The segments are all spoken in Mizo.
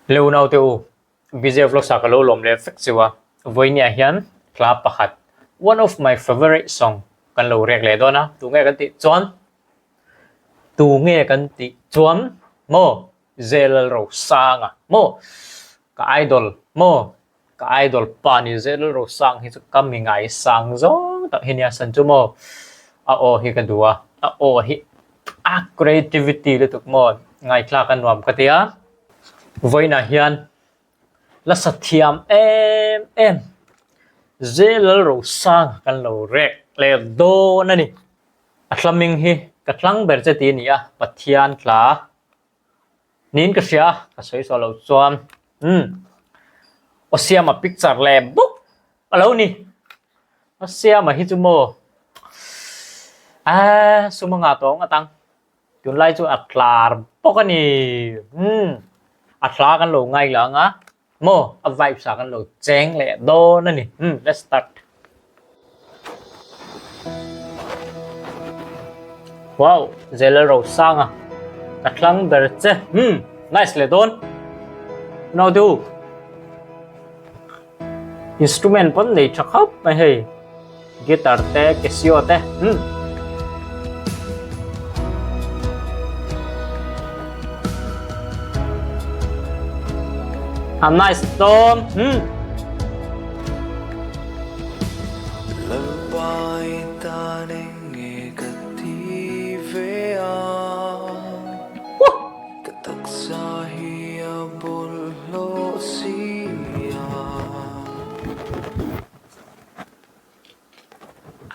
Leu naute u, BJ Vlogs ah ka lo lawm leh vek cheu a, vawinia hian hla pakhat one of my favourite song kan lo rek leh dawn a, tunge kan tih chuan tunge kan tih chuan maw Zelalrosanga maw ka idol maw Ka idol pa ni zel Rosang hi chu ka mi ngaisang zawng tak hi nia san chu maw a aw hi ka duh a a aw hi a creativity lutuk maw ngaithlak a nuam ka ti a vawiinah hian la sa thiam em em Zelal Rosang kan lo rek leh dawn a ni a hla hming hi ka tlang ber che tih a ni a Pathian tla. Niin ka hria, ka sawi saw lo chuan umm aw siama picture leh bawk a lo ni. Aw siama hi chu maw aaa sum a ngah tawh ngawt ang tunlai chu a tlar bawk a ni umm a hla kan lo ngai la ang a maw a vibes ah kan lo cheng leh dawn a ni umm let's start. Wow Zelal Rosanga ka thlang ber che umm nice leh dawn no du instrument pawn nei tha khawp mai hei guitar te casio te umm a nice dawn umm.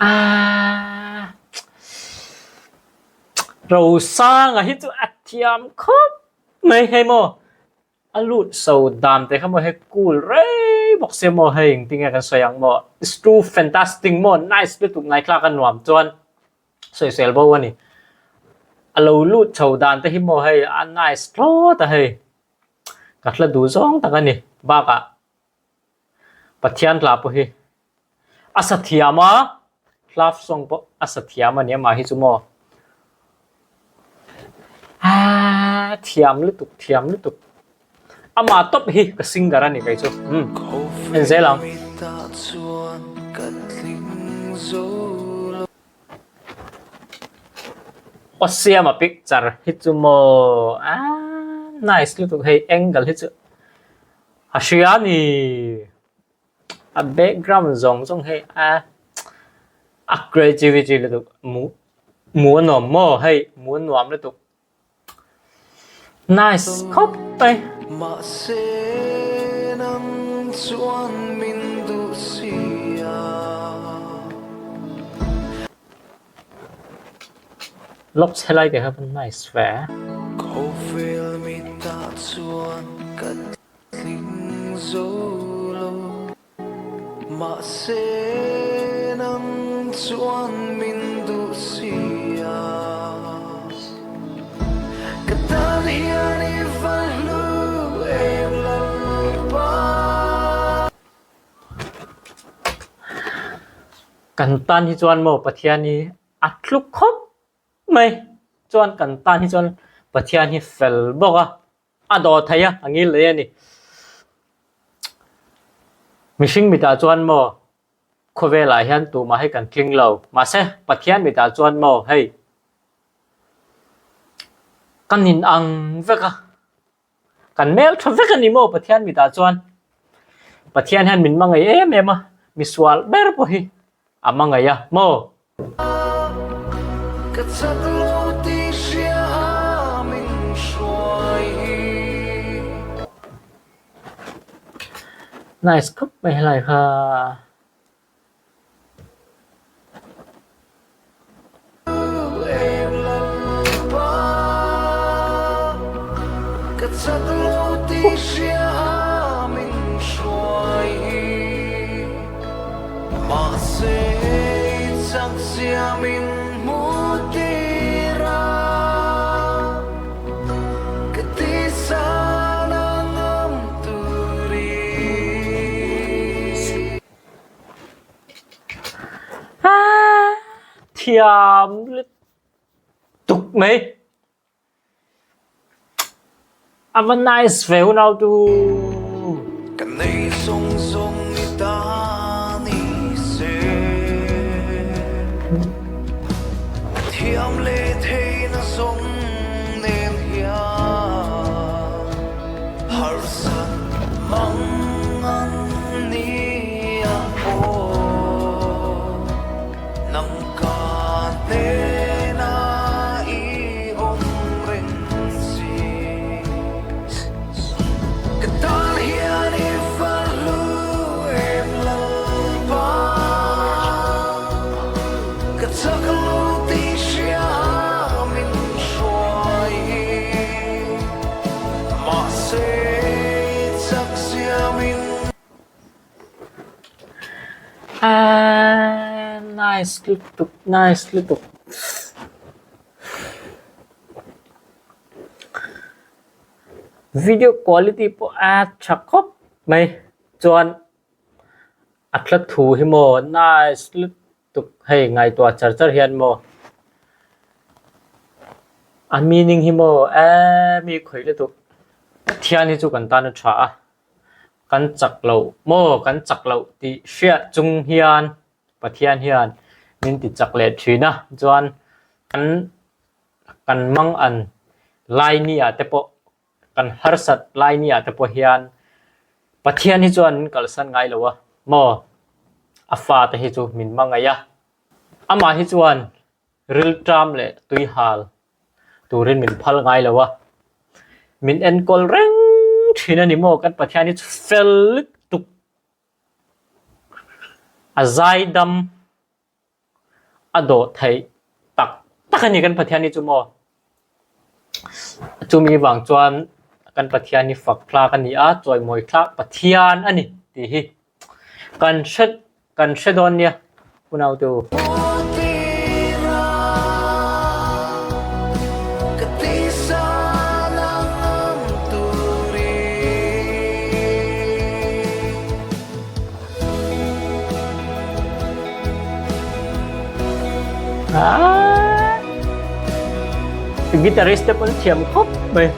Aaa Rosanga hi chu a thiam khawp mai hei maw a lut so dan te kha maw hei cool rei bawk sia maw hei engtin nge kan sawi ang maw it's too fantastic maw nice lutuk ngaithlak a nuam chuan sawisel bo a ni a lo lut chho dan te hi maw hei a nice thlawt a hei ka hla duh zawng tak a ni bakah Pathian hla pawh hi a sa thiam a, love song pawh a sa thiam a ni amah hi chu maw aaa thiam lutuk thiam lutuk amah tawp hi ka singer a ni kei chu umm en zel ang. Aw siama picture hi chu maw aaa nice lutuk hei angle hi chu. A hria ni. A background zawng zawng hei a a creativity lutuk mu mu a nuam maw hei mu a nuam lutuk nice khawp mai. Mahse nang chuan min duh si a. Lawk chhe lai te kha van nice ve. Khawvel mitah chuan ka tling zo lo. Mahse nang chuan min duh si a. Ka tan hian i va hlu em Lalpa. Kan tan hi chuan maw Pathian hi a tluk khawp mai chuan kan tan hi chuan Pathian hi fel bawk a, a dawh thei a, a ngil leh a ni. Mihring mitah chuan maw khawvelah hian tumah hi kan tling lo, mahse Pathian mitah chuan maw hei kan inang vek a. Kan hmel tha vek a ni maw Pathian mitah chuan Pathian hian min hmangaih em em a, misual ber pawh hi a hmangaih a maw. Ka chak lo tih hria a min hruai hi. Nice khawp mai helai kha. Thiam lutuk mai. A va nice ve unau tu. Ka nei zawng zawng i ta ni se. Ka thiam leh theihna zawng nen hian harsat mang an ni a aw. Nang ka hnena i awm reng si. Ka tan hian i fal hlu em Lalpa. Ka chak lo tih hria min hruai hi. Mahse i chak zia min. Aaa nice lutuk nice lutuk. Video quality pawh a tha khawp mai chuan a hla thu hi maw nice lutuk hei ngaihtuah char char hian maw a meaning hi maw eee mi khawih lutuk Pathian hi chu kan tan a tha a. Kan chak loh maw kan chak loh tih hriat chung hian Pathian hian min ti chak leh thin a chuan kan kan mang an lai ni ah te pawh kan harsat lai ni ah te pawh hian Pathian hi chuan min kalsan ngai lo a maw a fate hi chu min hmangaih a amah hi chuan rilṭam leh tuihal turin min phal ngai lo a, min enkawl reng thin a ni maw kan Pathian hi chu fel lutuk a zaidam a dawh theih tak tak a ni kan Pathian hi chu maw chumi vang chuan kan Pathian hi fak thlak a ni a chawimawi thlak Pathian a ni tih hi kan hre Kan hre dawn nia unau te u. Guitarist te pawn thiam khawp mai.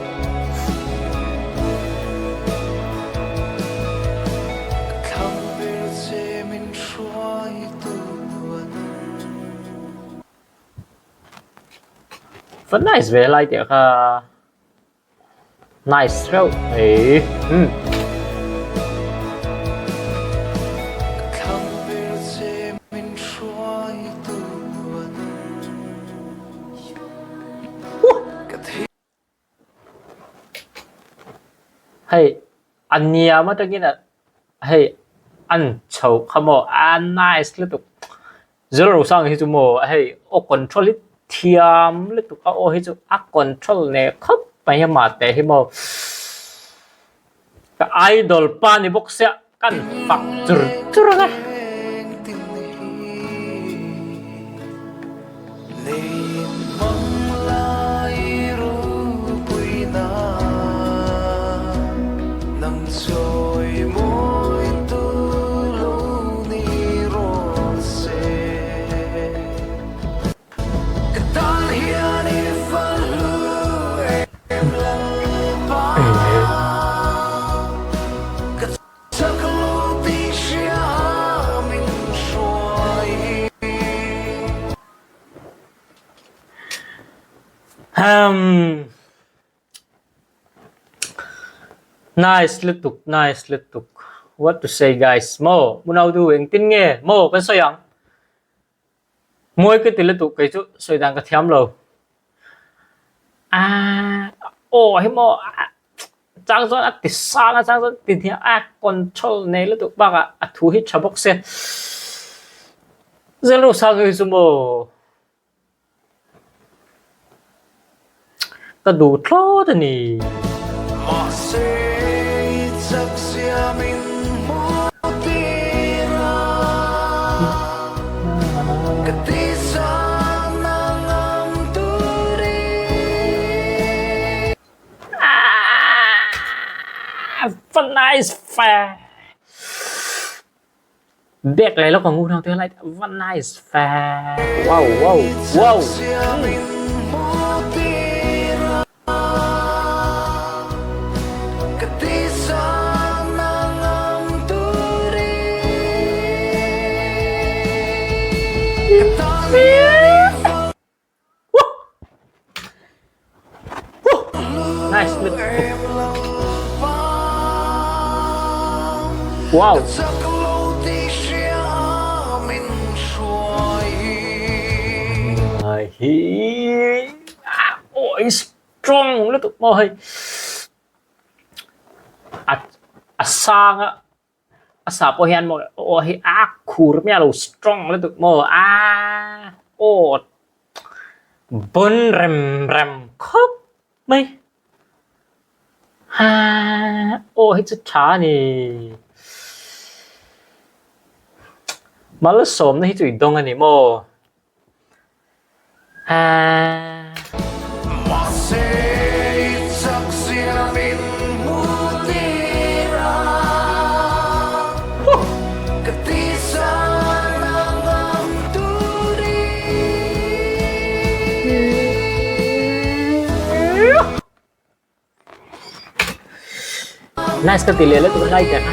Va nice ve lai tih kha nice reuh mai umm. Hei a niam atangin hei an chho kha maw a nice lutuk zero rosang hi chu maw hei aw control hi thiam lutuk a aw hi chu a control neh khawp mai a mahte hi maw ka idol pa ni bawk sia kan fak chur chur ang e. Umm nice lutuk nice lutuk what to say guys maw unau du engtin nge maw kan sawi ang Mawi ka ti lutuk kei chu sawi dan ka thiam lo. Aaa aw hi maw chang chuan a ti sang a chang chuan ti hniam a control nei lutuk bakah a thu hi tha bawk se. Zero sang hi chu maw Ka duh thlawt a ni. Mahse i chak siamin hmu tir a, ka tihsan a ngam turin. Aaa va nice ve. Bag leh lawk ang unau te lai va nice ve wow wow wow. Wow! Hi aw strong lutuk maw hei a a sang a a sa pawh hian maw aw hi a khur miah lo strong lutuk maw a aw bawn rem rem khawp mai ha aw hi chu tha a ni malsawmna hi chu i dawng a ni maw. Nice ka ti leh lutuk a ngai teh a.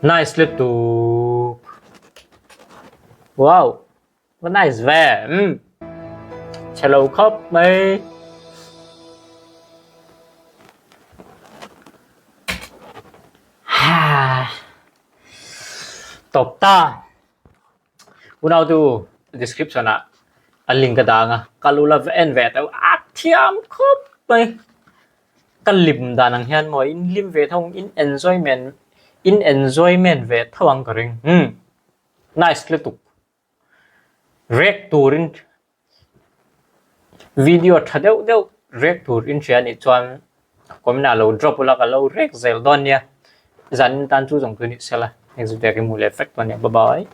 Nice lutuk. Wow. Va nice ve. Um. Chhelo khawp mai. Ha. Tawp ta. Unau tu description ah a link ka dah ang a, ka lu la en ve teuh a thiam khawp mai. Ka lim dan ang hian maw in hlim ve tho ang in enjoyment in enjoyment ve tho ang ka ring umm nice lutuk rek turin video tha deuh deuh rek tur in hria anih chuan comment ah lo drop ula ka lo rek zel dawn nia zanin tan chu zawng chu ni sela next video ah ka hmu leh vek dawn nia bye bye.